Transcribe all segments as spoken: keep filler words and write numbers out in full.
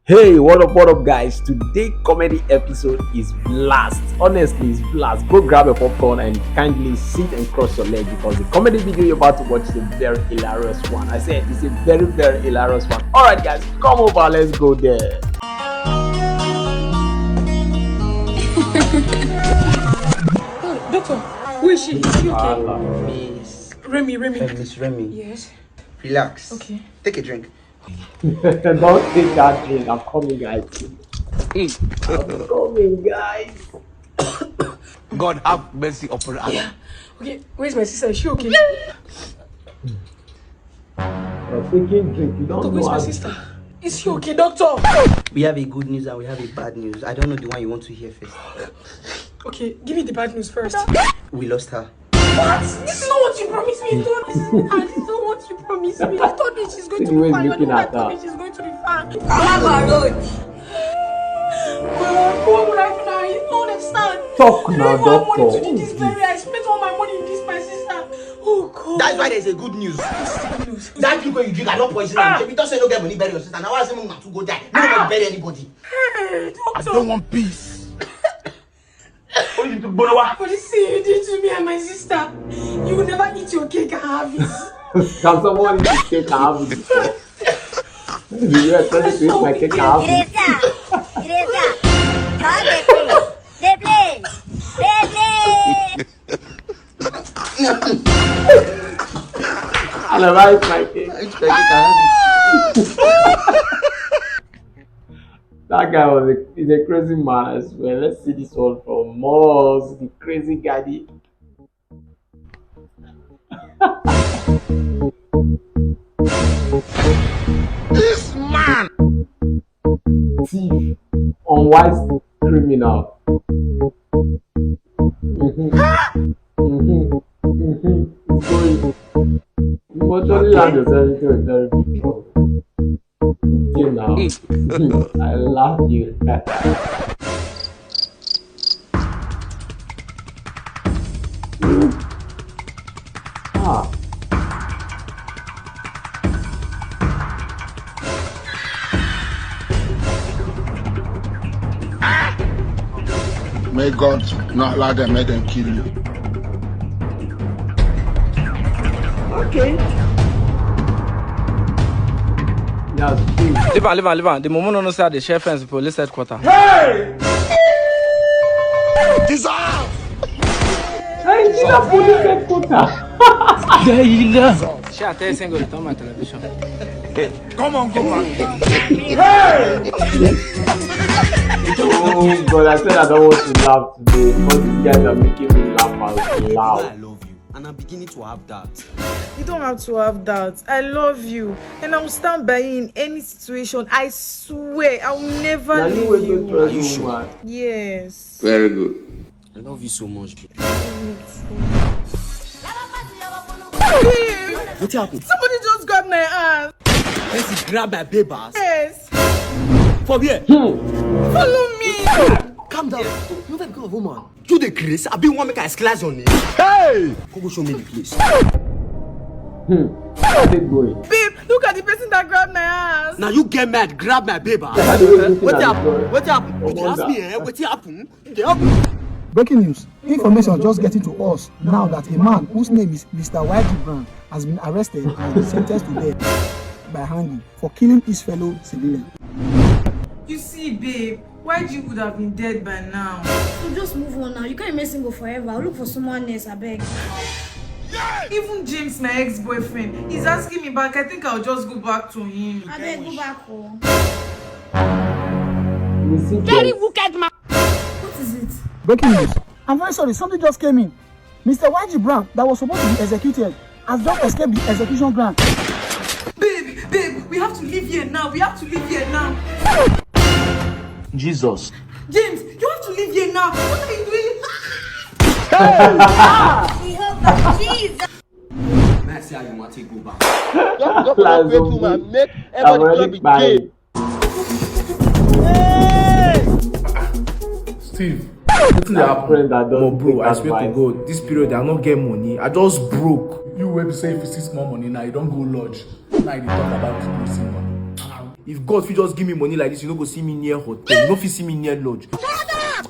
Hey, what up, what up, guys? Today comedy episode is blast. Honestly, it's blast. Go grab a popcorn and kindly sit and cross your leg because the comedy video you're about to watch is a very hilarious one. I said it's a very, very hilarious one. All right, guys, come over. Let's go there. Doctor, who is she? Is she okay? Remy, Remy. Miss Remy, Yes. Relax. Okay. Take a drink. Don't take that drink. I'm coming, guys. I'm coming, guys. God have mercy upon us. Okay, where's my sister? Is she okay? You're taking drink. You don't Doctor, know where's my how sister? Is she okay, doctor? We have a good news and we have a bad news. I don't know the one you want to hear first. Okay, give me the bad news first. We lost her. What? This is not what you promised me. This is, ah, this is not what you promised me. I thought that she's going See to the be way fine. he's looking I at thought her. that she's going to be fine. Baba Road. Well, what would I do now? You don't understand. Talk I now, don't have money doctor. To do this very. I spent all my money in this, my sister. Oh God. That's why there's a good news. Good news. That drink wey you drink, I don't poison am. If you don't say no get money, bury your sister. Now I say make una two go die. No one bury anybody. Hey, I doctor. Don't want peace. What you do, Bonowa? For this thing you did to me and my sister, you will never eat your cake and have it. Can someone eat the cake and have it before? You expect me to eat my cake and have it. Teresa. Teresa. Come dey play. Dey play. Dey play. And I eat my cake. Which credit I have? That guy was a, is a crazy man, I swear. Let's see this one from Moz, the crazy gaddy. This man. Thief, unwise criminal. Mm-hmm. Mm-hmm. Mm-hmm. It's going. You actually land yourself into a very big trouble. Okay now. I love you. Ah. May God not allow them, make them kill you. Yes, please. Leave am, leave am, leave am. The mumu no know say I dey share fence with police headquarter. Dissolve! Hey, this is a police headquarter. Shey I tell you say go dey turn my television? Come on, go back. Oh God, I said I don't want to laugh today, but these guys are making me laugh out I loud. Love you, and I'm beginning to have doubts. You don't have to have doubts. I love you, and I will stand by you in any situation. I swear, I will never Now you leave will you. go trust woman. Yes. Very good. I love you so much, babe. Babe, What happened? Somebody just grabbed my ass. Person grab my babe ass. Yes. For where? Follow me. Calm down. You very good woman. You the grace. I be one make I slice your name. Hey! Come go show me the place. Take going. Babe, look at the person that grabbed my ass. Now you get mad, grab my babe ass. By the way, looking What at happened? the What happened? Oh, You dey ask wonder. Me, eh? What happened? You dey ask me? Breaking news. Information just getting to us now that a man whose name is Mister Y G Brown has been arrested and sentenced to death by hanging for killing his fellow civilian. You see, babe, Y G would have been dead by now. So just move on now. You can't remain single forever. I'll look for someone else, I beg. Even James, my ex-boyfriend, is asking me back. I think I'll just go back to him. I beg, go back home. You see, Very guys, wicked man. What is it? Breaking news. I'm very sorry, something just came in. Mister Y G Brown, that was supposed to be executed, has just escaped the execution ground. Babe, babe, we have to leave here now. We have to leave here now. Jesus. James, you have to leave here now. What are you doing? Jehovah, Jesus. May I see how you want to go back? Don't go Like for woman. zombie. Make I'm everybody already club again. fine. Steve, wetin dey happen? Friend that Mo don't bro, take I swear to advice. God, this period I no get money. I just broke. You wey be say if you see small money now, you don go lodge. Now you dey talk about missing money. If God fit just give me money like this, you no go see me near hotel. You no fit see me near lodge.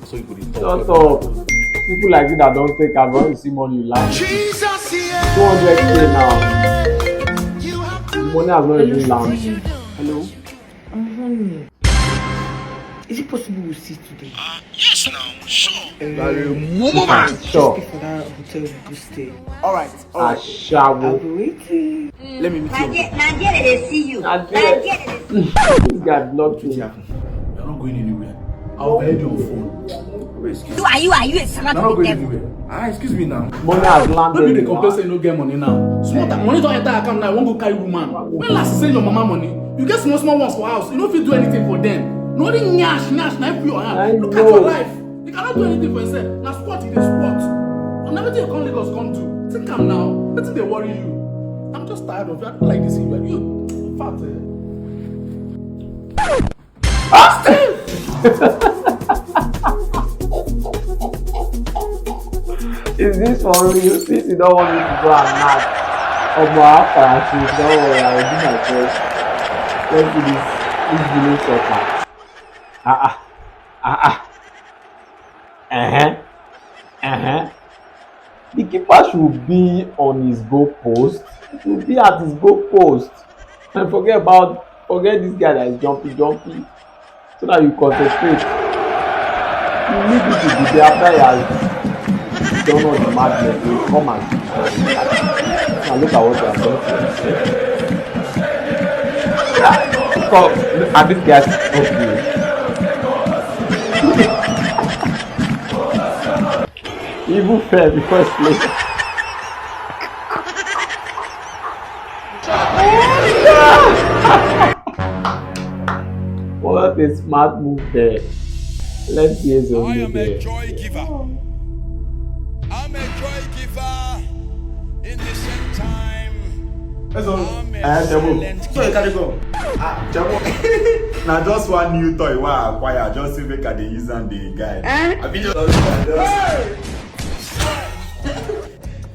So you go dey talk. Shut up. People like you that don't take am, when you see money, you laugh. Jesus, yeah. Two hundred K now. The money has not even landed. Hello? Honey, is it possible we see today? Yes, now, sure. Like a woman. Sure. Just pay for that hotel we go stay. All right, all right. Ashawo. I'll be waiting. Let me meet you. Nigeria, Nigeria, they see you. Nigeria. Nigeria, they see you. This guy blocked me. You're not going anywhere. I'll be on phone. Excuse me. Who are you? Are you a servant of the devil? You're not going anywhere. Ah, excuse me now. Money has landed. Don't be the complain say you no get money now. Small time, money don enter account now. You wan go carry woman. When last you send your mama money? You get small small ones for house. You no fit do anything for them. No only nyash nyash na full your hand. Look at your life. You cannot do anything for yourself. Na squat you dey squat. And everything you come Lagos come do. Think am now. Wetin dey worry you? I'm just tired of you. I don't like this thing. You, in fact, eh. Austin! Is this for real? Since you don't want me to go and knock, Omo, after I should don't worry, I will do my best. Let's do this, this village soccer. Ah ah, ah ah. Uh-huh. Uh-huh. The keeper should be on his goalpost. He should be at his goalpost. And forget about, forget this guy that is jumpy jumpy. So that you concentrate. You need it to be there after he has done all the madness. You come and now look at what you have done to yourself. Come, look at this guy's okay. He even fell the first place. What a smart move there. Let's see his own move there. I am a joy giver. I'm a joy giver in the same time. That's all. I'm a silent giver. So you carry go. Ah, Jamo. Now just one new toy wey I acquire, just say make I dey use am dey guide. Eh? I be just, just,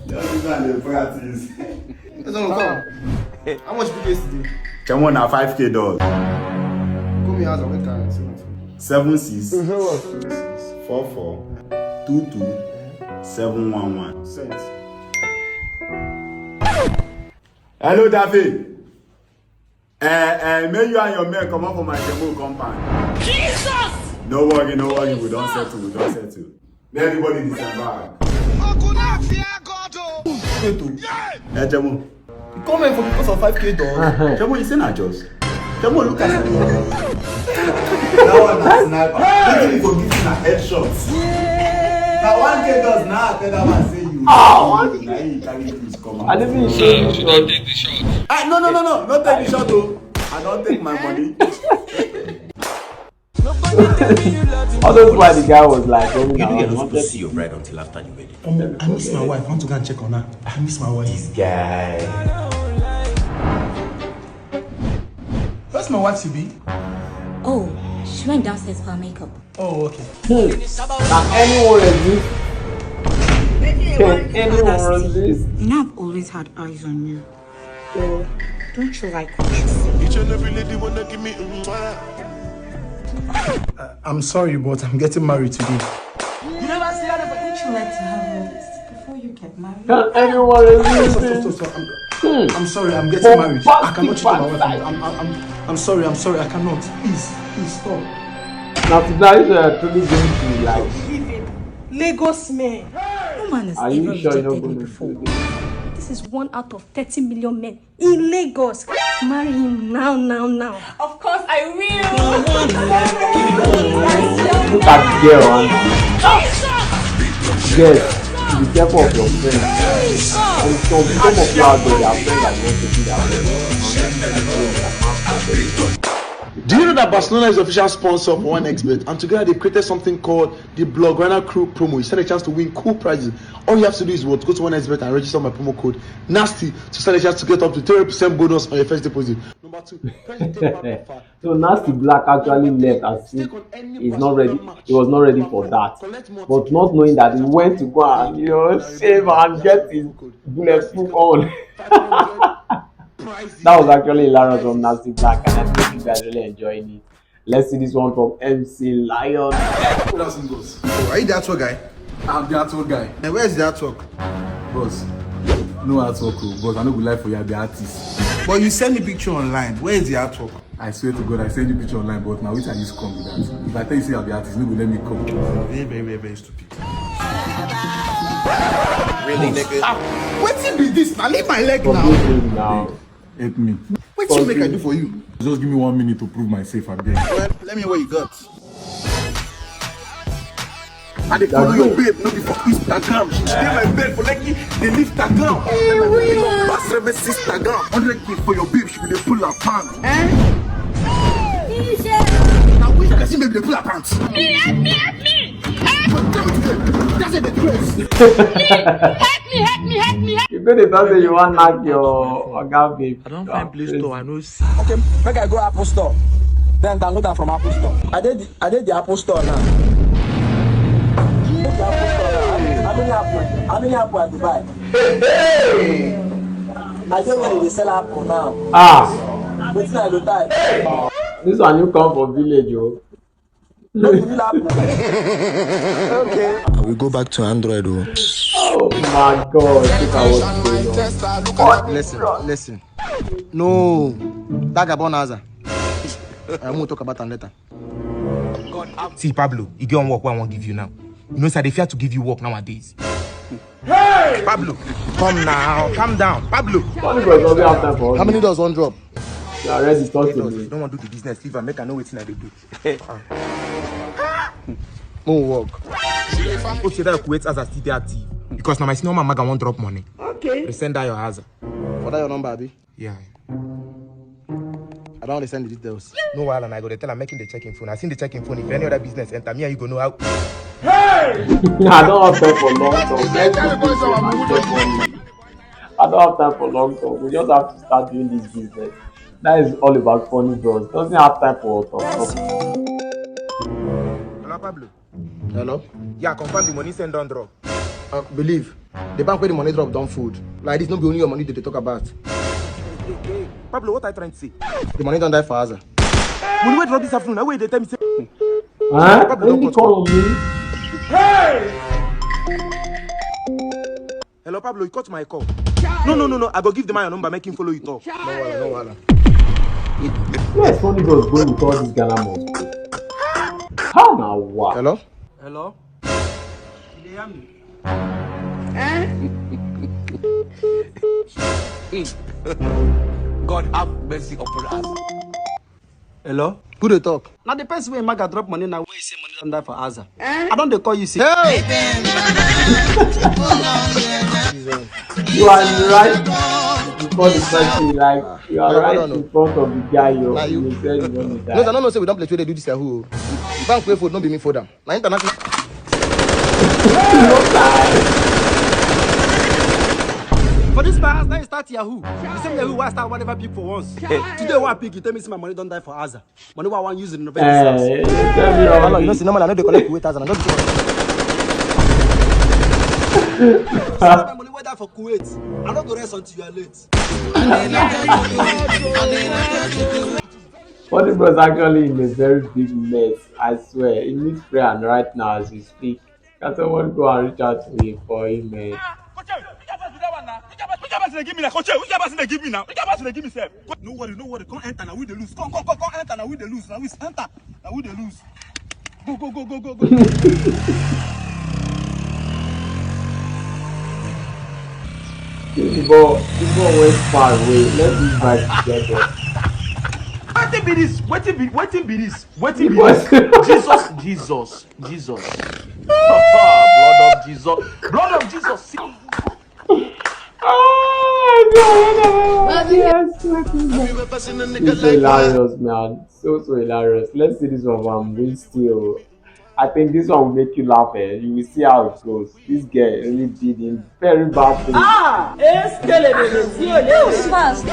just use am dey practice. That's all, come. How much did you pay yesterday? Jamo, na five K doll. Come here, I'll make a seven six four four two two seven one one. Sent. Hello, David. Eh, eh, make you and your men comot for my Jemo compound. Jesus! No worry, no worry, we don settle, we don settle. Make everybody disembark. Wait o. Yeah! Eh, Jemo. You come here for because of five K doll? Uh-huh. Jemo, you say na just. Jemo, look at me. That one na sniper. Wetin you go give me na headshot. Na one K doll na I tell that one say you. Ah, one K. Na you carry this come out. I didn't say you. Should I take the shot? Ah, no, no, no, no. No take the shot o. I don take my money. All those why the guy was like, oh, you know, you're not supposed to see your bride until after the wedding. Um, I miss my wife. I want to go and check on her. I miss my wife. This guy. Where's my wife, Sibi? Oh, she went downstairs for her makeup. Oh, okay. Hmm. Can anyone resist? Can anyone resist? Nab always had eyes on you. So, don't you like what you see? Each and every lady wanna give me mwah. Uh, I'm sorry, but I'm getting married today. You never see her before. Don't you like to have all this before you get married? Can anyone resist? Stop, stop, stop, stop. I'm, I'm sorry, I'm getting married. I cannot cheat on my wife. I'm, I'm, I'm, I'm sorry, I'm sorry, I cannot. Please, please stop. Now tonight, uh, truly going to like. Lagos men. No man has ever rejected me before. This is one out of thirty million men in Lagos. Marry him now, now, now. Of course I will. Look at the girl, man. Yes, be careful of your friends. And some, some of you out there, their friends are not taking their friends. Do you know that Barcelona is the official sponsor for one X bet? And together they created something called the Blaugrana Crew promo. You stand a chance to win cool prizes. All you have to do is what? Go to one X bet and register my promo code NASTY to stand a chance to get up to thirty percent bonus on your first deposit. Number two, press the ten pound offer. So Nasty Black actually left as if he's not ready. He was not ready for that. But not knowing that he went to go and, you know, save and get his bulletproof on. That was actually hilarious from Nasty Black, and I think You guys really enjoying it. Let's see this one from M C Lion. Good afternoon, boss. Oh, are you the artwork guy? I'm the artwork guy. And where's the artwork? Boss, no artwork, oh, but I no go lie for you, I be artist. But you send me picture online. Where is the artwork? I swear to God, I send you picture online, but now which I use come with that. If I tell you say I be artist, no go let me come. Very, very, very, very stupid. Really, nigga? Ah, wetin be this? Now leave my leg now. Now. Help me. Wetin make I do for you? Just give me one minute to prove myself, I beg. Well, let me hear what you got. I dey follow your babe, no be for Instagram. She dey my bed for Lekki, dey lift her ground. Pass seven sister ground. Hundred K for your babe, she go dey pull her pants. Eh? Now which person babe dey pull her pants? Me, help me, help me! But tell me today, that's a disgrace. Help me, help me, help me, help me! You go dey talk say you wan knack your oga babe. I don find Play Store, I no see. Okay, make I go Apple Store. Then download am from Apple Store. I dey the, I dey the Apple Store now. Dey the Apple Store now. How many, how many apple, how many apple I go buy? I dey where they dey sell apple now. Ah, wetin I go type? This one you come for village, oh. No be real apple. Okay. I will go back to Android, oh. Oh my God, look at what's going on. Listen, listen. No, that Gabon Aza. I won't talk about am later. See, Pablo, you get one work wey I wan give you now. You know say I dey fear to give you work nowadays. Hey! Pablo, come now, calm down. Pablo. Money does not have time for. How many does one drop? You are ready, talk to me. You don't want to do the business, leave am, make I know wetin I dey do. Mo work. Hope say that Kuwait Aza still dey active. Because na my senior man Maga wan drop money. Okay. Resend that your Aza. For that your number, abi? Yeah. I don resend the details. No wahala, I go dey tell am make him dey check him phone. As him dey check him phone, if any other business enter, me and you go know how. Hey! I don't have time for long talk. Let's just do some business money. I don't have time for long talk. We just have to start doing this business. That is all about funny bros. Doesn't have time for talk. Hello, Pablo. Hello? Yeah, confirm the money send don drop. Uh, believe. The bank where the money drop don fold. Like this, no be only your money they dey talk about. Pablo, what are you trying to say? The money don die for Aza. Money wey drop this afternoon, na wey dey tell me say. Huh? Pablo don cut call. Hello, Pablo, you cut my call. No, no, no, no. I go give the man your number, make him follow you talk. No wahala, no wahala. Yes, funny girls going with all this Ghana money. How now? What? Hello? Hello? You dey hear me? Eh? God have mercy upon us. Hello? Who dey talk? Na the person wey Maga drop money na wey say money don die for Aza. Eh? I don dey call you say. Hey! You are right. You call the person like you are right in front of the guy. You say you don die. No, I don't know say we don play wey dey do this yahoo. Bank wey fold no be me fold am. Na international. For this my house, now you start yahoo. The same yahoo wey I start whatever people once. Today, one pick, you tell me say my money don die for Aza. Money wey I wan use in renovate this house. Eh, tell me all. You know, see, normally I no dey collect Kuwait thousand. I no dey collect. Some of the money wey die for Kuwait, I no go rest until you are late. Funny bros actually in a very big mess. I swear, he needs prayer and right now as we speak. Can someone go and reach out to him for him, man? Ah, coach, which person dey give me now? Coach, which person dey give me now? Which person dey give me sef? No worry, no worry. Come enter now, we dey lose. Come, come, come, come enter now, we dey lose. Now we enter. Now we dey lose. Go, go, go, go, go, go. This ball, this ball went far away. Let this bike get there. Wetin be this? Wetin be, wetin be this? Wetin be this? Jesus, Jesus, Jesus. Blood of Jesus. Blood of Jesus. Oh my God, what the hell? Yes, what is that? It's hilarious, man. So, so hilarious. Let's see this one, man. We still. I think this one will make you laugh, eh? You will see how it goes. This girl really did a very bad thing. Ah! Eskelebele, see you later. That was fast.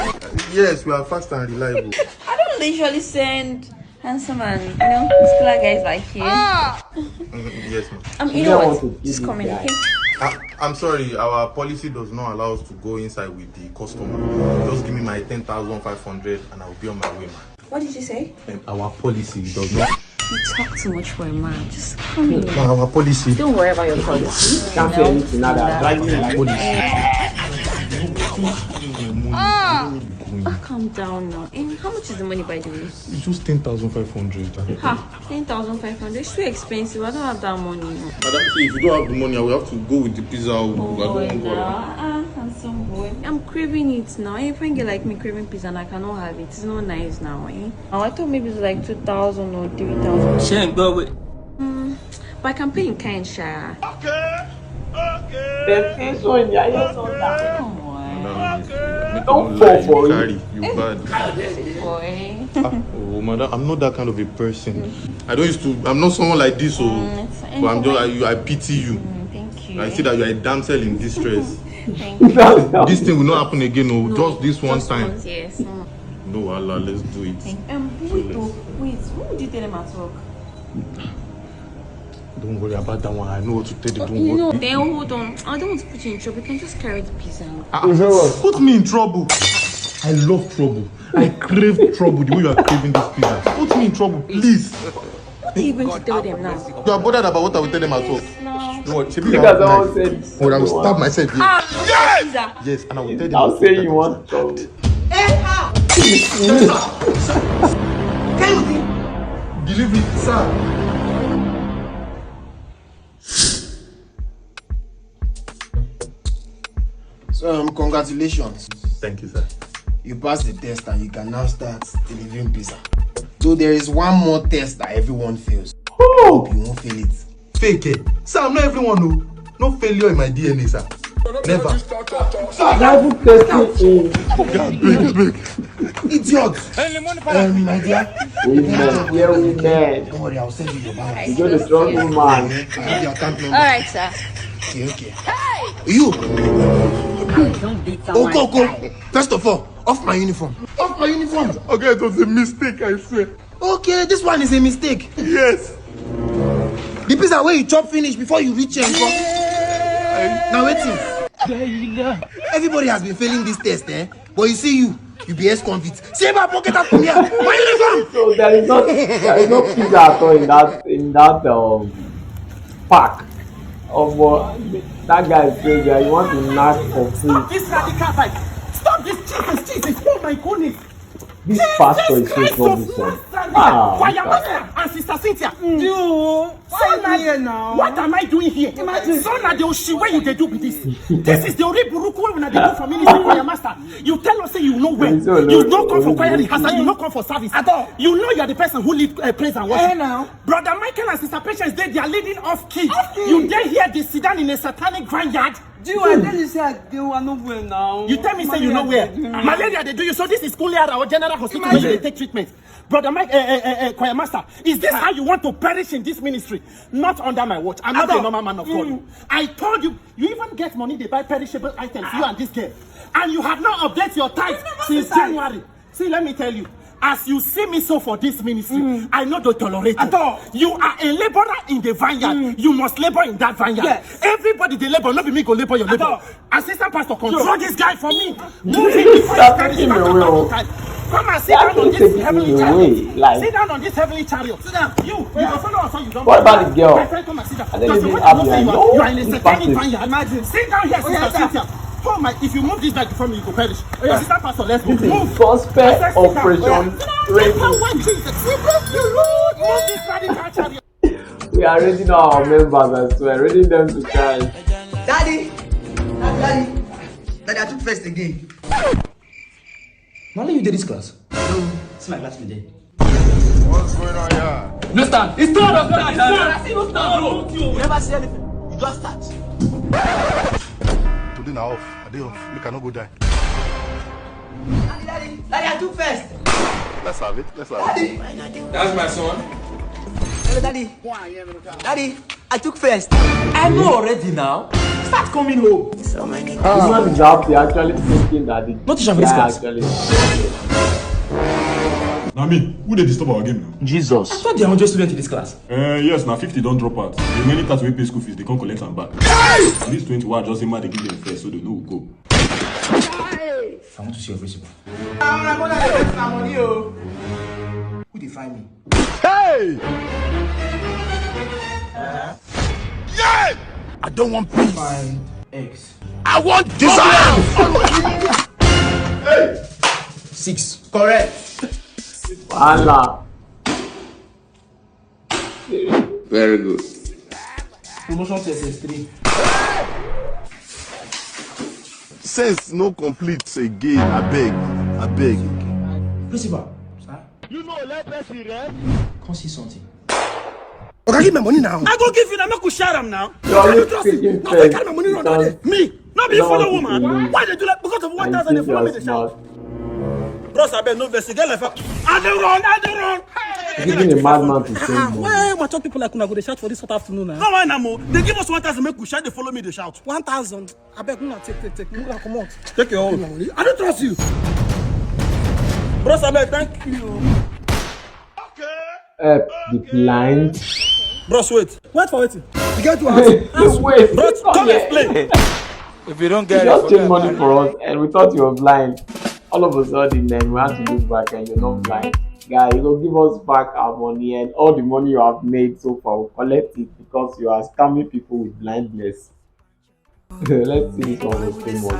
Yes, we are fast and reliable. I don't usually send handsome and, you know, muscular guys like you. Mm, yes, ma'am. Um, you know what? Just come in, okay? I, I'm sorry, our policy does not allow us to go inside with the customer. Just give me my ten thousand five hundred and I'll be on my way, man. What did you say? Um, our policy does not. You talk too much for a man. Just come here. Our policy. Don't worry about your policy. Can't say anything now that driving like Policy. Calm down now. And how much is the money, by the way? It's just ten thousand five hundred. Ha, ten thousand five hundred. It's too expensive. I don't have that money. Madam, see, if you don't have the money, I will have to go with the pizza. I don't Oh, want no. to. Ah, handsome boy. I'm craving it now. If I get like me craving pizza and I cannot have it, it's not nice now, eh? Oh, I thought maybe it's like two thousand or three thousand. Shame, go away. Mm, but I can pay in kind, sha. Dem say so in their ears on that. Come on. Madam, make Don't you fall lie, for you it. Carry, you bad. Boy. Ah, oh, madam, I'm not that kind of a person. I don't used to. I'm not someone like this, so. Mm, it's fine. But I'm just. I, I pity you. Mm, thank you. I see that you are a damsel in distress. Thank you. This thing will not happen again. Oh, just this one Just time. Once, yes. Mm. No, Allah, let's do it. Thank you. Um, wait, oh, wait. What would you tell them at work? Don't worry about that one. I know what to tell you. Don't You know, worry. then hold on. I don't want to put you in trouble. You can just carry the pizza. Ah, put me in trouble. I love trouble. I crave trouble the way you are craving this pizza. Put me in trouble, please. What are you going to tell them now? You are bothered about what I will tell them at work. No. No, what? Look at someone said. But I will stab myself here. Ah, pizza. Yes, and I will tell them. I'll At say work. You want trouble. Delivery, sir. So, um, congratulations. Thank you, sir. You passed the test and you can now start delivering pizza. Though there is one more test that everyone fails. Hope you won't fail it. Fake it. Sir, I'm not everyone, no. No failure in my D N A, sir. Never. Bible testing is God, big, big. Idiot! Um, my dear, Amen. Yeah, amen. Don't worry, I'll send you your balance. You go the strong woman. I have your account number. All right, sir. Okay, okay. You! Don't beat someone. Okoko! First of all, off my uniform. Off my uniform. Okay, it was a mistake, I swear. Okay, this one is a mistake. Yes. The pizza where you chop finish before you reach here. Now waiting. Everybody has been failing this test, eh? But you see you, you be ex-convict. See my pocket out from here. My uniform. So there is not there is no pizza at all in that in that um park. Omo, that guy is crazy. You want to knock for free. This radical bike. Stop this, Jesus, Jesus. Oh my goodness. This pastor is so Christ of troublesome. Nazareth. Ah, Choir God. Master and Sister Cynthia. You. So Why now, here now? What am I doing here? Imagine. So now the Oshiwe you dey do with this. This is the Ori Buruku when they do for ministry, choir master. You tell us say you know well. It's all You Ori don't come for Buruku. Choir rehearsal. You don't come for service. At all. You know you are the person who lead uh, praise and worship. Eh, now. Brother Michael and Sister Patience, they, they are leading off key. Off key. You dey here, they sit down in a satanic vineyard. Do you? I tell you say I dey one no well now. You tell me say you know where. Malaria dey do you. So this is Kunle Arao General Hospital where you dey take treatment. Brother Mike, eh, eh, eh, eh, choir master, is this how you want to perish in this ministry? Not under my watch. I'm not a normal man of God. I told you, you even get money, they buy perishable items, you and this girl. And you have not updated your tithe since January. See, let me tell you, as you see me so for this ministry, I no dey tolerate you. You are a laborer in the vineyard. You must labor in that vineyard. Everybody dey labor, no be me go labor your labor. Assistant pastor, control this guy for me. Move him before you carry him out of that time. Come and sit down on this heavenly chariot. Sit down on this heavenly chariot. Sit down. You, you go follow us or you don't. What about the girl? My friend, come and sit down. I don't Does even what have you the say you no are. You are in a this satanic person. Vineyard. Imagine. Sit down here, Sister Cynthia. Oh my, if you move this bag before me, you go perish. Assistant pastor, let's go. This is Move. suspect I said sit down. operation Sit down. rating. Power Jesus. We bless you, Lord. Move this radical chariot. We are raising our members as well, raising them to Christ. Daddy! Daddy, daddy! Daddy, I took first again. Na only you dey this class? No, see my classmate there. What's going on here? No stand. It's stand up. Stand. Stand. I see no stand. You never see anything. You just start. Today na off. I dey off. Make I no go die. Daddy, daddy, daddy, I took first. Let's have it. Let's have it. Daddy, That's my son. hello, daddy. Daddy, I took first. I know already now. Start coming home. This one is happy, actually thinking that the Not teacher for this guy class. Actually. Na me. Who dey disturb our game now? Jesus. I thought there are hundred students in this class. Uh, yes, na fifty don drop out. The remaining thirty wey pay school fees, they come collect am back. At least twenty wey I just say make I give them first, so they no go go. I want to see your principal. Ah, my brother, that's my money, oh. Define me. Hey! Yeah! I don't want peace. Find X. I want this. Hey! Six. Correct. Voila. Very good. Promotion to S S three. Sense no complete again. I beg. I beg. Principal, sir. You know let person rest. Come see something. Oga, give my money now. I go give you now. Make we share am now. You always taking Not I carry my money run that day. Me, not be follow woman. Why they do that? Because of one thousand they follow me, they shout. Bros, I bet no vex. You get like I don't run, I don't run. Giving a madman to say no. Why my top people like una go dey shout for this hot afternoon now? No, why na mo? They give us one thousand, make we shout. They follow me, they shout. One thousand. I beg, una take, take, take. Una come out. Take your own. I don't trust you. Bros, I beg, thank you. Help the blind. Bros, wait. Wait for wetin? You get to ask. Wait. Bros, come explain. If you don't You get just it, take forget money about it. For us, and we thought you were blind. All of a sudden, then we had to look back, and you're not blind. Guy, you go give us back our money, and all the money you have made so far, we'll collect it because you are scamming people with blindness. Let's see this one was famous.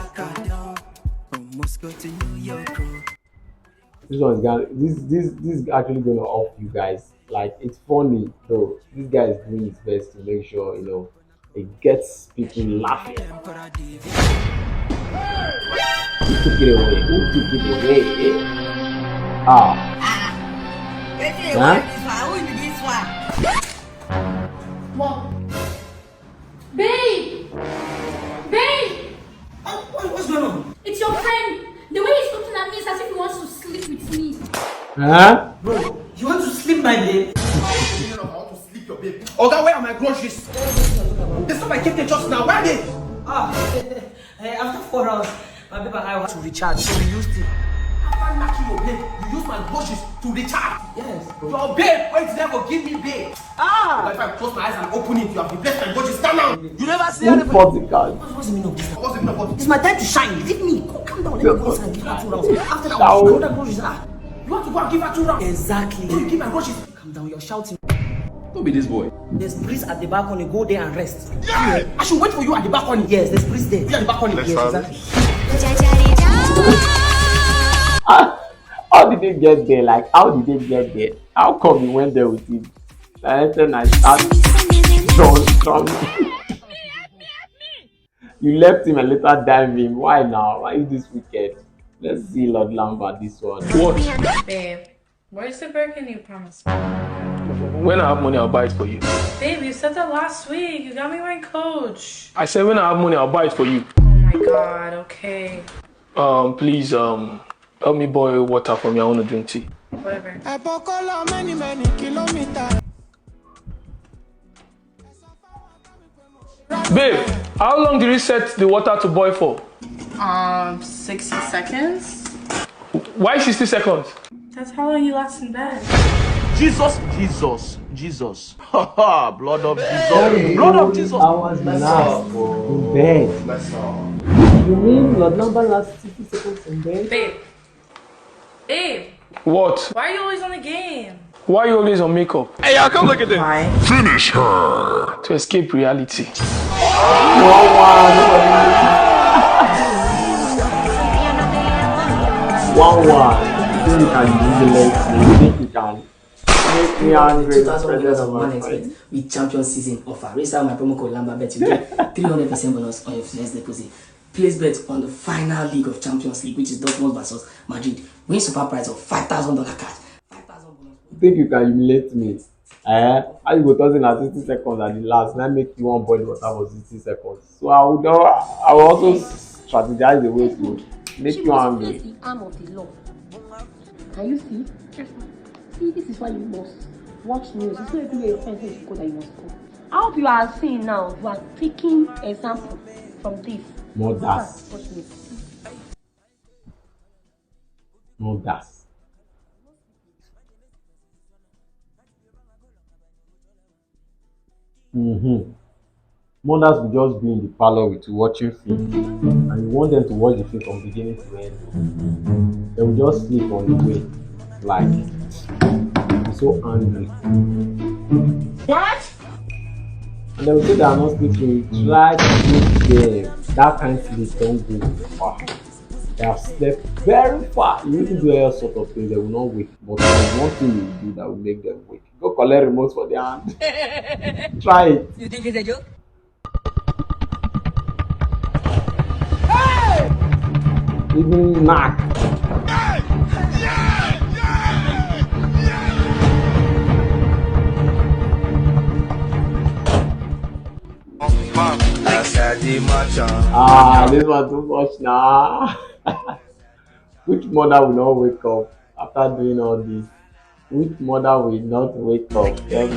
This one is gonna, this this this is actually gonna off you guys. Like, it's funny though. This guy is doing his best to make sure, you know, it gets people laughing. Who took it away? Who took it away? Ah. Wetin dey Huh? work this one? Who be this one? Mom. Babe! Babe! What, what's going on? It's your friend. The way he's looking at me is as if he wants to sleep with me. Huh? Bro, you want to sleep my babe? I want to sleep your babe. Oga, where are my groceries? They stop my kidney just now. Where are they? Ah, eh, after four hours, my babe and I want to recharge, so we used it. After knocking your babe, you use my groceries to recharge. Yes. Your babe, wait, never give me babe. Ah! If I close my eyes and open it, you have replaced my groceries. Stand down. You never see Who anything. Bought the card? What's the meaning of this? What's the meaning of all this? It's my time to shine. Leave me. Come, calm down. Let me go outside and give her two rounds. After that, That one, one. Another groceries. Ah, you want to go and give her two rounds? Exactly. So you give my groceries. Calm down. You're shouting. Who be this boy? There's breeze at the balcony. Go there and rest. I should wait for you at the balcony. Yes, there's breeze there. You at the balcony. Yes, exactly. How, how did they get there? Like, how did they get there? How come you went there with him? I said, I start strong, strong. You left him and later dive him. Why now? Why is this wicked? Let's see Lord Lambert this one. Babe, where's the burger you promised me? When I have money, I'll buy it for you. Babe, you said that last week. You got me wearing Coach. I said when I have money, I'll buy it for you. Oh my god, okay. Um, please, um, help me boil water for me. I want to drink tea. Whatever. Ebokola many many kilometers. Babe, how long did you set the water to boil for? Um, sixty seconds? Why sixty seconds? That's how long you last in bed. Jesus, Jesus, Jesus. Ha ha, blood of Jesus. Blood of Jesus. Hours last in bed. You mean Lord Lambert last sixty seconds in bed? Babe. Babe. What? Why are you always on the game? Why are you always on makeup? Hey, y'all, come look at this. Why? Finish her. To escape reality. One one. One one. You think you can do the next thing? You think you can make me angry in the presence of my friends? With champion season offer. Register my promo code Lamba Bet, you get three hundred percent bonus on your first deposit. Place bet on the final leg of Champions League, which is Dortmund versus Madrid. Win super prize of five thousand dollar cash. Five thousand bonus. You think you can humiliate me? Eh? How you go talk say na sixty seconds at the last? Now make you wan boil water for sixty seconds. So I would, I will also strategize the way to make you angry. The arm of the law. Can you see? See, this is why you must watch news. It's not everywhere you find things you go that you must go. I hope you are seeing now. You are taking example from this. Mothers. Watch me. Mothers. Mm-hmm. Mothers will just be in the parlor with you watching film, and you want them to watch the film from beginning to end. They will just sleep on the way, like. so angry. What? And they will say they are not sleeping. Try to make them. That kind sleep don't go far. They have slept very far. You need to do all sort of things. They will not wake. But there's one thing you do that will make them wake. Go collect remote for their hand. Try it. You think it's a joke? Even knack. Ah, this one too much now. Which mother will not wake up after doing all this? Which mother will not wake up? Tell me.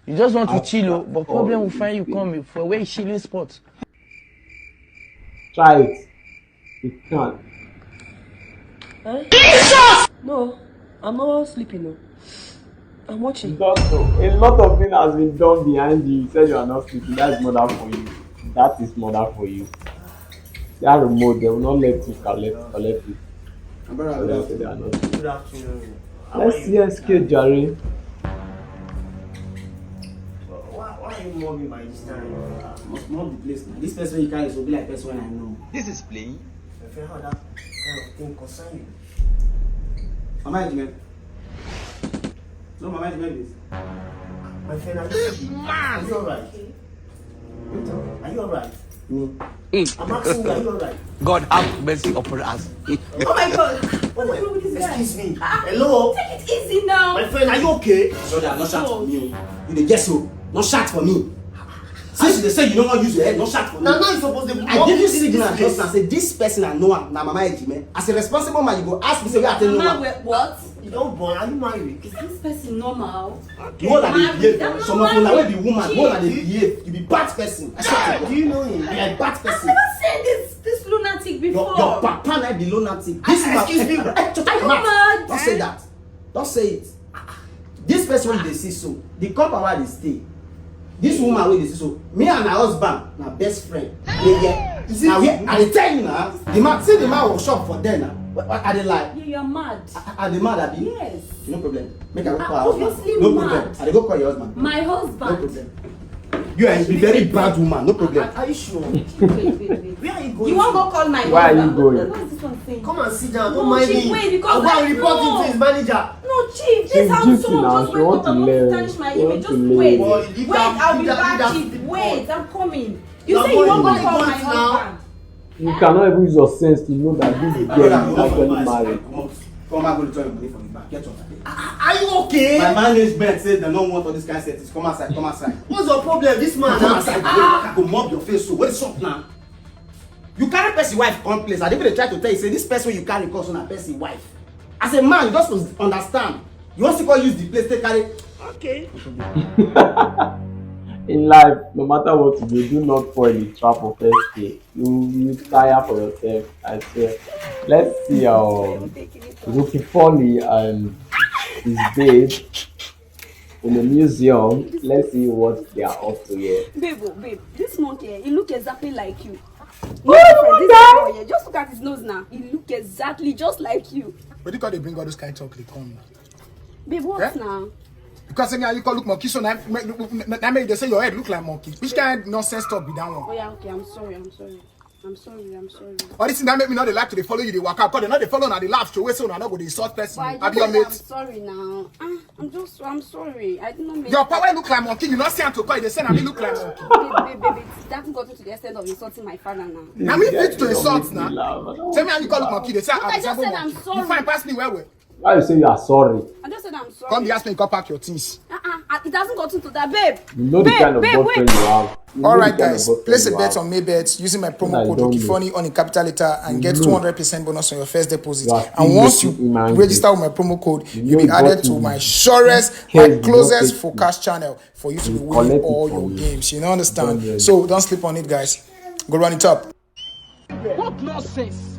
You just want to chill, oh, but problem will find you come for where chilling spot. Try it. You can. Huh? Jesus! No, I'm not sleeping. No. I'm watching. Doctor, a lot of things has been done behind you. You said you are not sleeping. That is mother for you. That is mother for you. That remote, they will not let you collect, collect it. Good afternoon. Let's see S K, Jare. Why, why are you mobbing by this time? Must mob the place now. This person you carry will be like person I know. This is playing. I feel how that kind of thing concern you. Am I a man? No, Mama, you made this. My friend, are you, this man, are you alright? Are you alright? Me. I'm asking you, are you alright? God have mercy upon us. Oh my God. What's wrong with this guy? Excuse me. Hello? Take it easy now. My friend, are you okay? Brother, not shout for me. You dey guess so. Not shout for me. Since you dey say you no wan use your head, not shout for me. Now, now you suppose dey. I give you signal just now. Say this person I know am na Mama Ejime. As a responsible man, you go ask me say where I take know am. Mama, what? You don born? Are you married? Is this person normal? You wan dey behave. Some of una wey be woman, you wan dey behave. You be bad person. I swear to God. Do you know him? You are a bad person. I've never seen this, this lunatic before. Your, your papa na be lunatic. This man, excuse me. Don't say that. Don't say it. This person wey you dey see so, the compound wey I dey stay, this woman wey you dey see so, me and her husband na best friend. Yeah, yeah. You see, na where I dey tell you now. The man, see the man workshop for there now. What, what, I dey lie? You, you are mad. I, I, I dey mad, abi? Yes. No problem. Make I go call her husband. Obviously mad. No problem. I dey go call your husband. My husband. No problem. You are a very bad woman. No problem. Are, are you sure? Wait, wait, wait. Where are you going? You wan go call my husband? Where are you going? What is this one saying? Come and sit down. Don't mind me. No, chief, wait, because I go report him to his manager. No, chief, this how someone just wake up and want to tarnish my image. Just wait. Wait, I'll be back, chief. Wait, I'm coming. You say you wan go call my husband. You cannot even use your sense to know that this girl is actually married. Come out, go return your money for me back. Get your money. Are, are you okay? My management said they don't want all this kind of settings. Come outside, come outside. What's your problem, this man? Come outside. I go mop your face. So what is up now? You carry person wife come place. I dey even dey try to tell you say this person you carry come so na person wife. As a man, you just must understand. You wan still come use the place take carry. Okay. In life, no matter what you do, do not fall in the trap of S K. You, you tire for yourself, I swear. Let's see, um, Rookie Folly and his babe in the museum. Let's see what they are up to here. Babe, oh, babe, this monkey, eh, he look exactly like you. No difference. This boy, eh, just look at his nose now. He look exactly just like you. But you can't bring all this kind of talk, they come now. Babe, what now? Because say me and you call look monkey, so now, now, now make they say your head look like monkey. Which kind of nonsense talk be that one? Oh yeah, okay, I'm sorry, I'm sorry. I'm sorry, I'm sorry. All this thing that make me not dey like to dey follow you, dey waka. Because they not dey follow, now they laugh. So wait, so now go dey insult person. Why? I be your mate. I'm sorry now. Ah, I'm just, I'm sorry. I did not mean. Your power look like monkey. You not see am to call. They say I look like monkey. Babe, babe, babe, it hasn't gotten to the extent of insulting my father now. Now me fit to insult now. Tell me how you call look monkey. They say I just said I'm sorry. You fine pass me well well. Why you say you are sorry? I just said I'm sorry. Come, you ask me, come pack your things. Uh-uh. It hasn't gotten to that, babe. You know the kind of boyfriend you have. All right, guys, place a bet on Maybet using my promo code Rookie Funny on a capital letter and get two hundred percent bonus on your first deposit. And once you register with my promo code, you'll be added to my surest, my closest forecast channel for you to be winning all your games. You know, understand? So don't sleep on it, guys. Go run it up. What nonsense!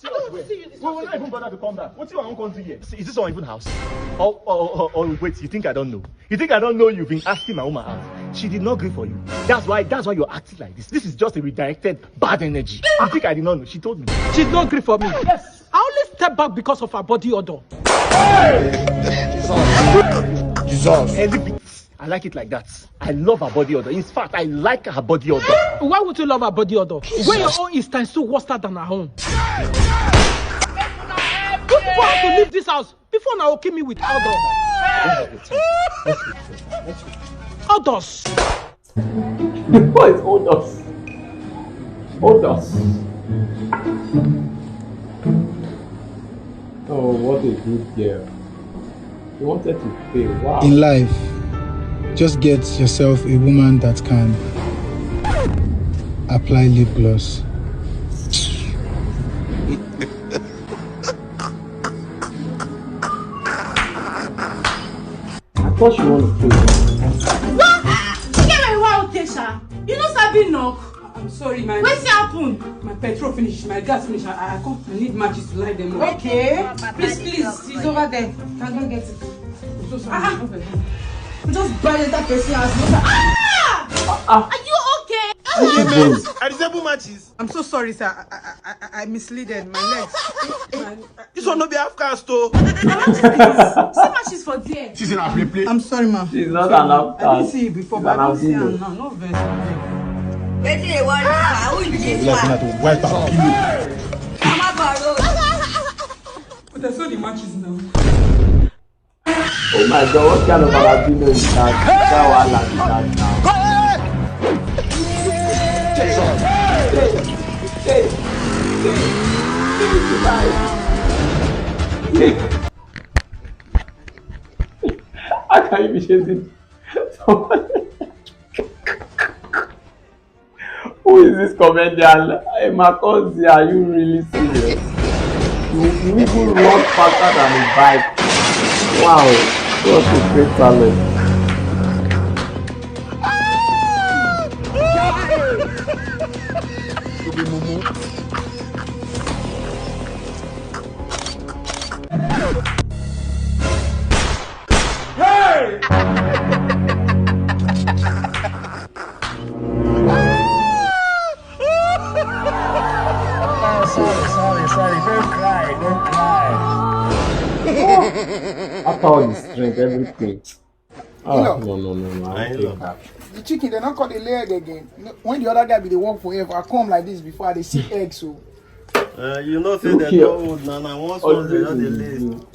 I don't see you this Wait, wait, not even bother to come back. What you want come do here? Is this one even house? Oh, oh, oh, oh, wait, you think I don't know? You think I don't know you've been asking my woman out? She did not agree for you. That's why, that's why you're acting like this. This is just a redirected bad energy. You think I did not know? She told me. She did not agree for me. Yes. I only step back because of her body odor. Jesus. Elevate. I like it like that. I love her body odor. In fact, I like her body odor. Why would you love her body odor? When your own is times two worse than her own. You people have to leave this house before now kill me with odor. Others. The boys, hold us. Hold us. Oh, what a good girl. He wanted to pay. Wow. In life, just get yourself a woman that can apply lip gloss. I thought she wanted to pay. What? You get my wild Tesha? You know sabi knock. I'm sorry, my. Wetin happen? My petrol finish, my gas finish. I, I come. I need matches to light them up. Okay. Please, please, it's over there. Can go get it. I'm so sorry. Ah, ah. Just buy that person house. Ah! Ah! Are you okay? I disable matches. I'm so sorry, sir. I, I, I, I misleaded my legs. My, This one no be half cast o. How much is this? So much is for there. She's in her play play. I'm sorry, ma. She's not an half I didn't cast. See you before, She's but an I don't see her albino. Now. No verse. Wetin dey worry you? Who you dey Like fight? Una to wipe her pillow. Mama Baro. But I saw the matches now. Oh my God, what kind of albino is that? That wahala be that now. Hey, hey, hey, hey, hey. How can you be chasing someone? Who is this comedian? Hey, Makosi, are you really serious? You, you even run faster than a bike. Wow, what a great talent. Oh, sorry, sorry, sorry. Don't cry, don't cry. After all his strength, everything. Oh, Enough. No, no, no, no. I I take love back. The chicken, they not call the lay egg again. No, when the other guy be the work for ever, I come like this before, I dey see egg, so. Uh, you know, say Look they here. Don't old now. Now, once once they Always don't dey in the lay. zoo.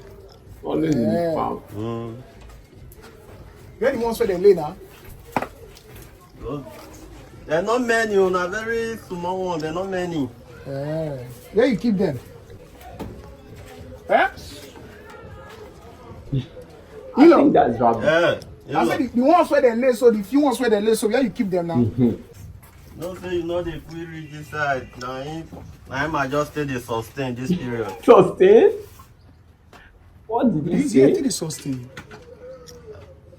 Always in the Yeah. farm. Mm. Where the ones where they lay now? Good. They're not many. Oh, na very small one. They're not many. Yeah. Where you keep them? Eh? I think that's rabbit. Yeah. You I know, said the, the ones where they lay, so the few ones where they lay, so where you keep them now? Mhm. no say you know the free reach this side. Now him, now him I just stay dey sustain this period. Sustain? What did you This year, say? to the sustain.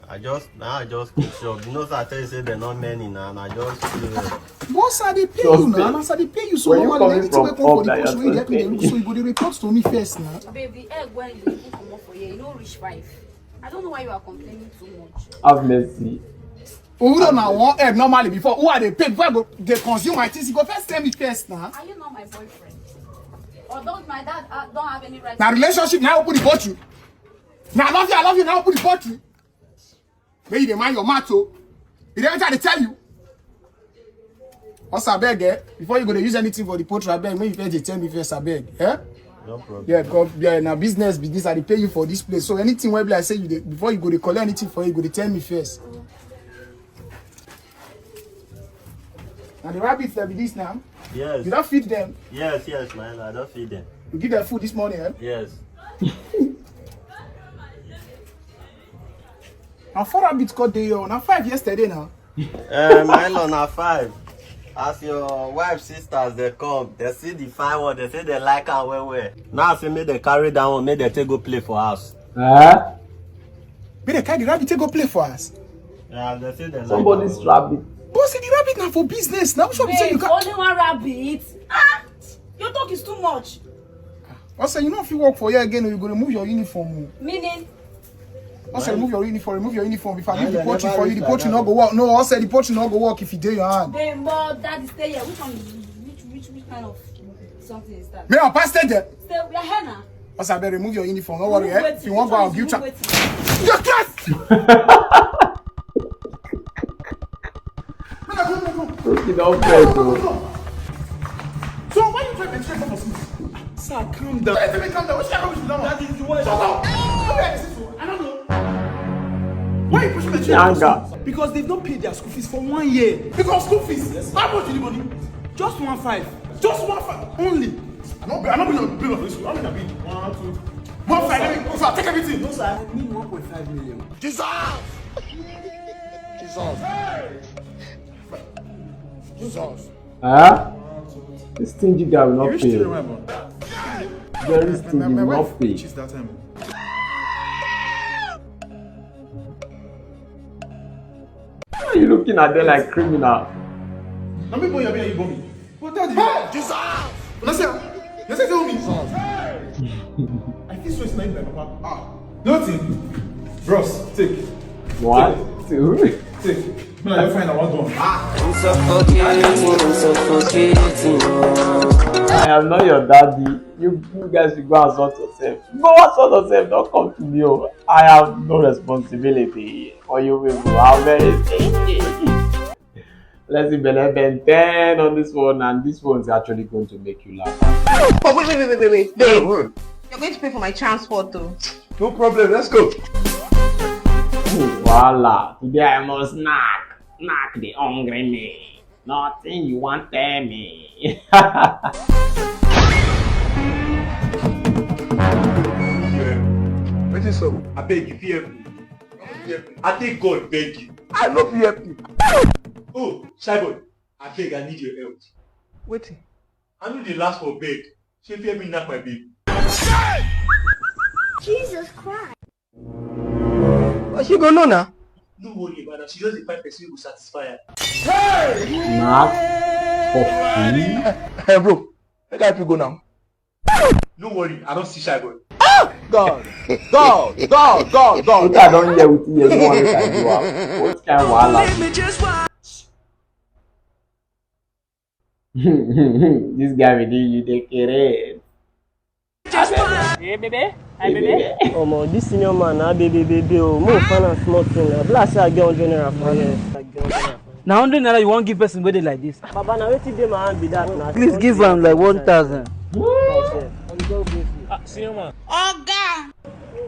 I just now I just keep shop. You know, so I tell you say they're not many now, and I just feel Boss, I dey pay Sustain. you now, and as I dey pay you, so Were you normally coming anything from wey come for up that the post you're wey you get me dey suspending? look, so you go dey report to me first now. Babe, the egg when you put comot for here, you no reach five. I don't know why you are complaining too much. Have mercy. Owurọ na one egg normally before who I dey pay before I go dey consume my things, you go first tell me first now. Are you not my boyfriend? Although my dad uh, don't have any right. Na relationship na open the bottle. Na I love you, I love you, na open the bottle. Make you dey mind your mouth o. You dey enter, I dey tell you. Once abeg, eh, before you go dey use anything for the poultry, abeg, make you first dey tell me first, abeg, eh? no problem. Yeah, God, yeah, na business be this. I dey pay you for this place. So anything wey be like say you dey, before you go dey collect anything for you, you go dey tell me first. Na the rabbits that be this now. Yes. You don feed them. Yes, yes, my lord, I don't feed them. You give them food this morning, eh? Yes. Na four rabbits come dey here. Na five yesterday now. Uh, my lord, na five. As your wife sisters they come, they see the fine one, they say they like her well well. Now I say make they carry that one, make they take go play for house. Eh? Make they carry the rabbit take go play for us. Yeah, they say they like Somebody's her well. Rabbit. But see the rabbit na for business. Now which one be say you Babe, can? Only one rabbit. Ah, your talk is too much. I say you no fit work for here again, you go remove your uniform. Oh. Meaning? I say remove your uniform, remove your uniform. If I leave the poultry for you, the poultry no go work. No, I say the poultry no go work if you dey your hand. Babe, but daddy stay here. Which one? Which which which kind of something is that? Me, I pass there. Stay, we are here now. As I remove your uniform, no worry. Eh? If you want go out, you chat. You trust. Look at that face, bro. So why you try to betray someone since? Sir, calm down. Sir, calm down. Which kind of rubbish is that one? That is the worst. Shut up. Look at this one. I don't know. Why you pushing the chair? Anger. Because they've not paid their school fees for one year. Because school fees? Yes, sir. How much did you money? Just one five. Just one five only. I no be, I no be on bill of this. I mean, I be one, two. One five. Let me, so I take everything. No, sir. I mean one point five million. Jesus! Jesus! Jesus! Huh? This stingy guy will not pay. Very stingy, will not pay. Why are you looking at them like criminal? Na me born you, abi na you born me? But daddy. Hey! Jesus! Una say, una say tell me. I feel swear say na you be my papa. Ah. Nothing. Bros, take. What? Take. Take. No, you're fine. I want one. Ah. I'm suffocating, I'm suffocating. I am not your daddy. You, you guys should go and sort yourself. Go and sort yourself. Don't come to me. Oh. I have no responsibility for you people. I'm very stingy. Let's see, Bele Ben ten on this one, and this one's actually going to make you laugh. Oh, wait, wait, wait, wait, wait, wait. Babe, you're going to pay for my transport, though. No problem. Let's go. Voila. Today I must snack. Snack the hungry me. Nothing you want tell me. Wetin sup? Abeg, you fit help me. I take God beg you. I no fit help you. Oh, shy boy, abeg, I need your help. Wetin? I no dey last for bed. Shey you fit help me knack my babe? Jesus Christ. But she go know now. No worry about her. She just dey find person wey go satisfy her. Knack for free. Hey, bro, make I help you go now. No worry, I don see shy boy. God, God, God, God, God. Wetin I don hear, wetin hear, no one make I do am. What kind of wahala? This guy with you, you dey kere. Hey, baby. Hi, baby. Omo, this senior man na baby baby o. Mo find am small thing na. Be like say I get hundred naira for here. Na hundred naira you wan give person wey dey like this? Baba, na wetin dey my hand be that na. Please give am like one thousand. Ah, senior man. Oga.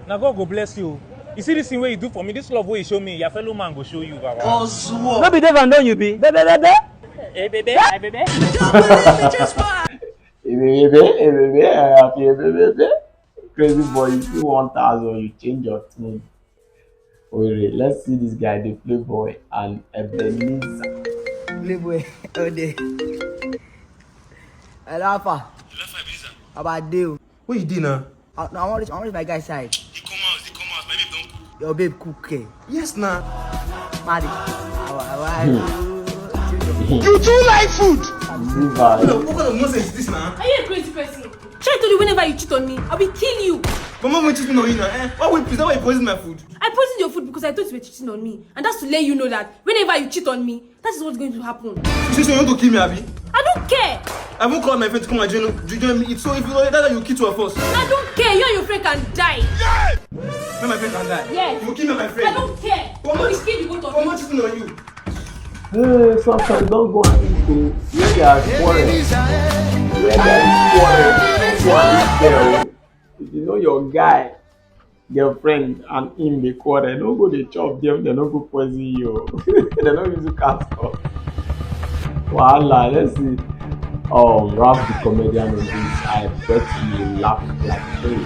Na God go bless you. You see this thing wey you do for me, this love wey you show me, your fellow man go show you, Baba. No be Dave and Don you be? Baby, baby. Hey, baby. Hi, baby. Ebebebe, ebebe, happy ebebebe. Crazy boy, you see one thousand, you change your tune. Wait, let's see this guy, the playboy and Ebenezer. Playboy, all day. Hello, Alpha. Hello, Ebenezer. How about you? Where you dey now? I, no, I want reach, I want reach my guy side. He come out, he come out. My babe don cook. Your babe cook, eh? Yes, na. Marry. Our wife. You too like food. Leave her. What kind of nonsense is this now? Are you a crazy person? Shall I tell you, whenever you cheat on me, I will kill you. But mom, cheat on you now. Eh? Why would, is that why you poison my food? I poisoned your food because I thought you were cheating on me. And that's to let you know that whenever you cheat on me, that is what's going to happen. You say you want to kill me, abi? I don't care. I won't call my friend to come and join, to join me. So if you like that, you kill two of us. I don't care. You and your friend can die. Let my friend can die. Yes. You kill my I friend. Don't care. How I will much? kill the both How of much you. Is on you? Hey, sometimes don't go and eat o. Where there are quarrel, where there is quarrel, don't go and eat there o. If you know your guy, girlfriend and him dey quarrel, no go dey chop them, they no go poison you o. They no use you cast off. Wahala, let's see. Um, Ralph the comedian on this, I bet you laugh like crazy.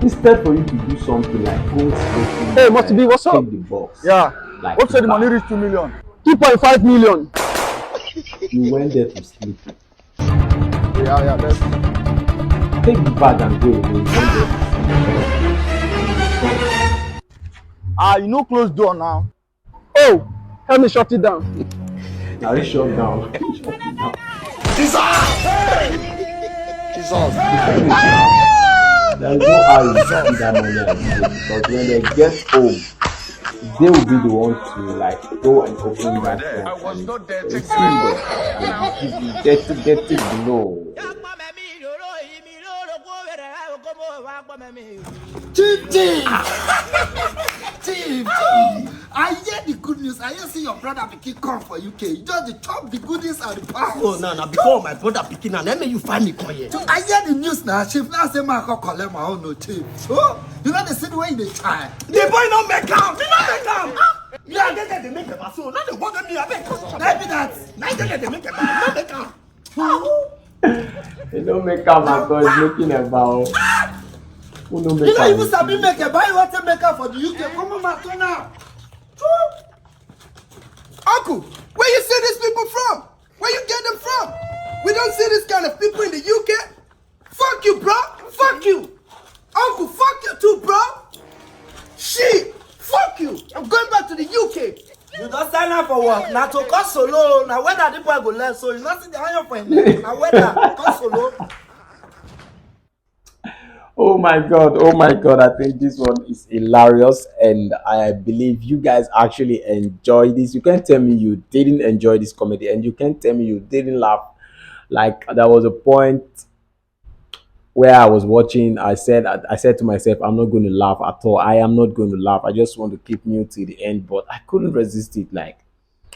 Instead for you to do something like go straight in, Hey, Must Be, what's take up? The box. Yeah. Like Hope say the that. Money reach two million. Two point five million. You went there to sleep. Yeah, yeah, that's Take the bag and go away. You went there to sleep. Ah, you no close door now. Oh, help me shut it down. Are you shut down? Jesus! Jesus! There's no how you see that money at the place, because when they get home, they will be the one to, like, go and open that phone and they see them and give you dirty, dirty blow. Chief Chief! Chief Chief! I hear the good news. I hear say your brother pikin come for U K. You just dey chop the goodies and the pounds. Oh, now, now, before my brother pikin, now, let me you find me come here. I hear the news now, Chief. Now say man come collect my own, no, Chief. Oh, you know the city where you dey try. The boy no make am. He no make am. Me and they dey make am. So now they want me abeg. Let me that. Now they dey make am. No make am. They don't make am at all. It's making a bow. Who no make You know, am? even sabi make a buy what to make up for the U K. Come on, my turn now. Uncle, where you see these people from? Where you get them from? We don't see this kind of people in the U K. Fuck you, bro. Fuck you. Uncle, fuck you too, bro. Shit. Fuck you. I'm going back to the U K. You don sign up for work, na to cause solo, na weather the boy go learn, so you no see the iron for him leg, na weather, cause solo. Oh my god, oh my god, I think this one is hilarious, and I believe you guys actually enjoy this. You can't tell me you didn't enjoy this comedy, and you can't tell me you didn't laugh. Like, there was a point where I was watching, I said, I, I said to myself, "I'm not going to laugh at all. I am not going to laugh. I just want to keep mute till the end," but I couldn't resist it, like,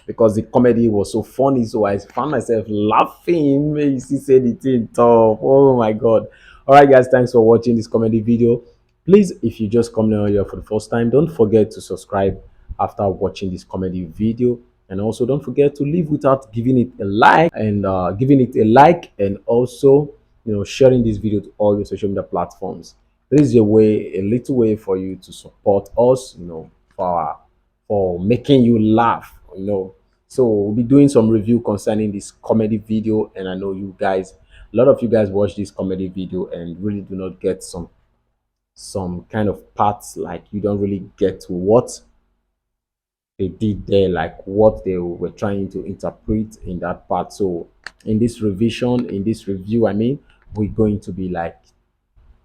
because the comedy was so funny. So I found myself laughing. You see, say the thing tough. Oh my god. All right, guys, thanks for watching this comedy video. Please, if you just come down here for the first time, don't forget to subscribe after watching this comedy video, and also don't forget to leave without giving it a like, and uh, giving it a like, and also, you know, sharing this video to all your social media platforms. There is a way, a little way for you to support us, you know, for our, for making you laugh, you know. So we'll be doing some review concerning this comedy video, and I know you guys, a lot of you guys watch this comedy video and really do not get some some kind of parts, like, you don't really get what they did there, like, what they were trying to interpret in that part. So in this revision, in this review, I mean, we're going to be, like,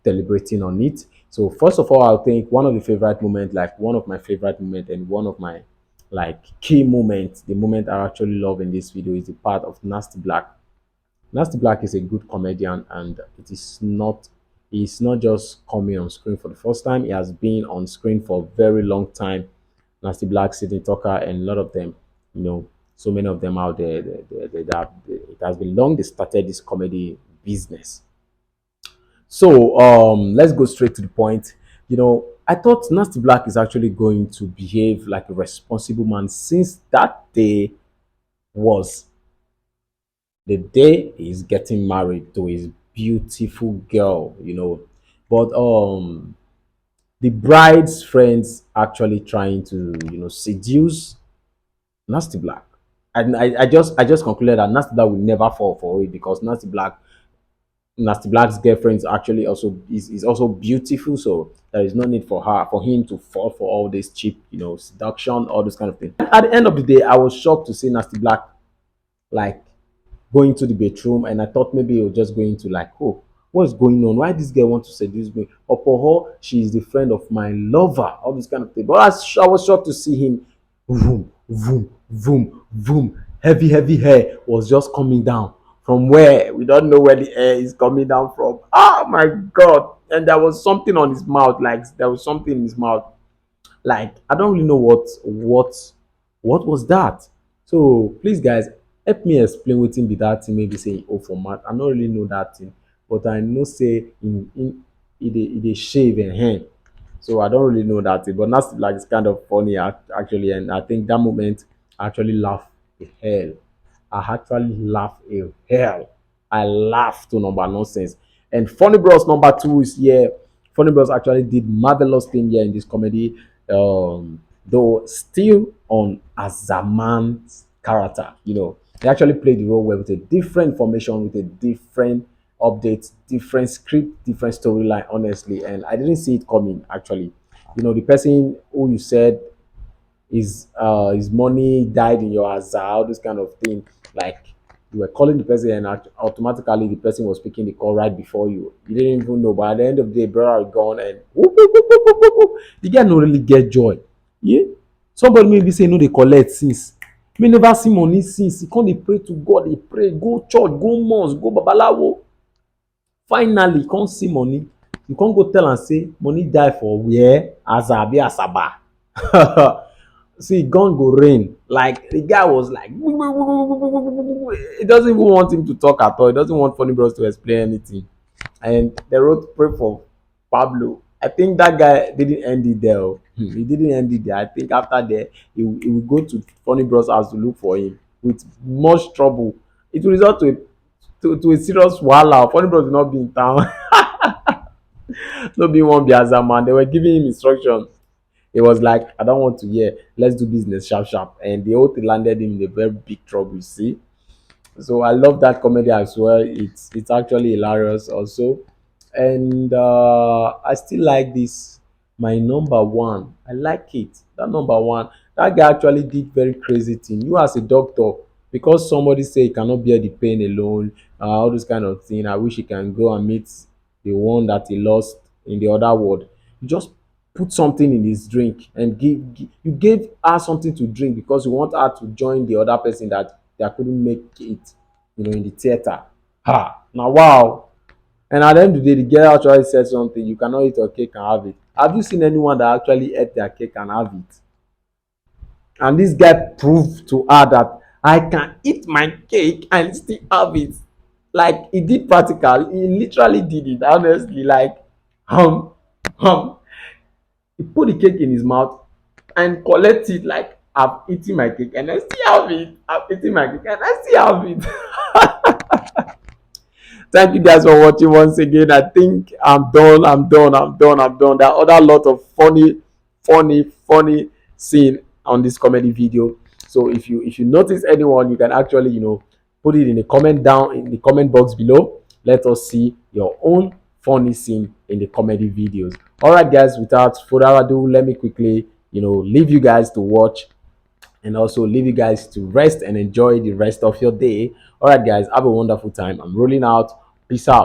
deliberating on it. So first of all, I think one of the favorite moments, like, one of my favorite moments and one of my, like, key moments, the moment I actually love in this video is the part of Nasty Black. Nasty Black is a good comedian, and it is not he's not just coming on screen for the first time. He has been on screen for a very long time. Nasty Black, Sidney Tucker, and a lot of them, you know, so many of them out there, they, they, they, they have, they, it has been long they started this comedy business. So um, let's go straight to the point. You know, I thought Nasty Black is actually going to behave like a responsible man since that day was the day he's getting married to his beautiful girl, you know. But um, the bride's friends actually trying to, you know, seduce Nasty Black. And I, I just I just concluded that Nasty Black will never fall for it, because Nasty Black Nasty Black's girlfriend is actually also is, is also beautiful, so there is no need for her for him to fall for all this cheap, you know, seduction, all this kind of thing. At the end of the day, I was shocked to see Nasty Black, like, going to the bedroom, and I thought maybe he was just going to, like, "Oh, what's going on? Why this girl want to seduce me? Opoho, she is the friend of my lover," all this kind of thing. But I was, I was shocked to see him, vroom, vroom, vroom, vroom. Heavy, heavy hair was just coming down from where we don't know where the hair is coming down from. Oh my god! And there was something on his mouth, like, there was something in his mouth. Like, I don't really know what what what was that. So please, guys, help me explain wetin be that thing. Maybe say, "Oh, for man, I don't really know that thing, but I know say in in e dey e dey shave and hair." So I don't really know that thing, but Nasty Black is kind of funny, ac- actually, and I think that moment I actually laugh a hell. I actually laugh a hell. I laugh to number nonsense. And Funny Bros number two is here. Funny Bros actually did marvelous thing here in this comedy, um, though still on Azaman's character. You know, he actually played the role well with a different formation, with a different update, different script, different storyline, honestly. And I didn't see it coming, actually. you know, the person who you said is uh his money died in your aza, all this kind of thing. Like, you were calling the person and aut- automatically the person was picking the call right before you. You didn't even know, but at the end of the day, brother gone and whoop, whoop, whoop, whoop, whoop, whoop. The guy no really get joy. Yeah, somebody maybe say no, they collect since me never see money since. He come dey pray to God, dey pray, go church, go mosque, go babalawo. Finally, you come see money. You come go tell am say money die for where? Aza abi Asaba. See, gun go rain. Like, the guy was like, he doesn't even want him to talk at all. He doesn't want Funny Bros to explain anything. And they wrote pray for Pablo. I think that guy didn't end it there. Oh. Hmm, he didn't end it there. I think after there, he, he will go to Funny Bros house to look for him with much trouble. It will result to a to, to a serious wahala. Funny Bros will not be in town. No be one be as a man. They were giving him instructions. He was like, "I don't want to hear. Let's do business sharp sharp." And the whole thing landed him in a very big trouble, you see. So I love that comedy as well. It's it's actually hilarious also. And uh, I still like this. My number one. I like it. That number one. That guy actually did very crazy thing. You as a doctor, because somebody say he cannot bear the pain alone, uh, all this kind of thing. I wish he can go and meet the one that he lost in the other ward. You just put something in his drink and give gi- you gave her something to drink because you want her to join the other person that that couldn't make it, you know, in the theater. Ha! Now, wow. And at the end of the day, the girl actually said something: "You cannot eat your cake and have it." Have you seen anyone that actually ate their cake and have it? And this guy proved to her that I can eat my cake and still have it. Like, he did practical. He literally did it, honestly. Like, um, um, he put the cake in his mouth and collect it. Like, "I've eaten my cake and I still have it. I've eaten my cake and I still have it." Thank you guys for watching once again. I think I'm done. I'm done. I'm done. I'm done. There are other lot of funny, funny, funny scene on this comedy video. So if you if you notice anyone, you can actually, you know, put it in the comment down in the comment box below. Let us see your own funny scene in the comedy videos. All right, guys. Without further ado, let me quickly, you know, leave you guys to watch and also leave you guys to rest and enjoy the rest of your day. All right, guys, have a wonderful time. I'm rolling out. Peace out.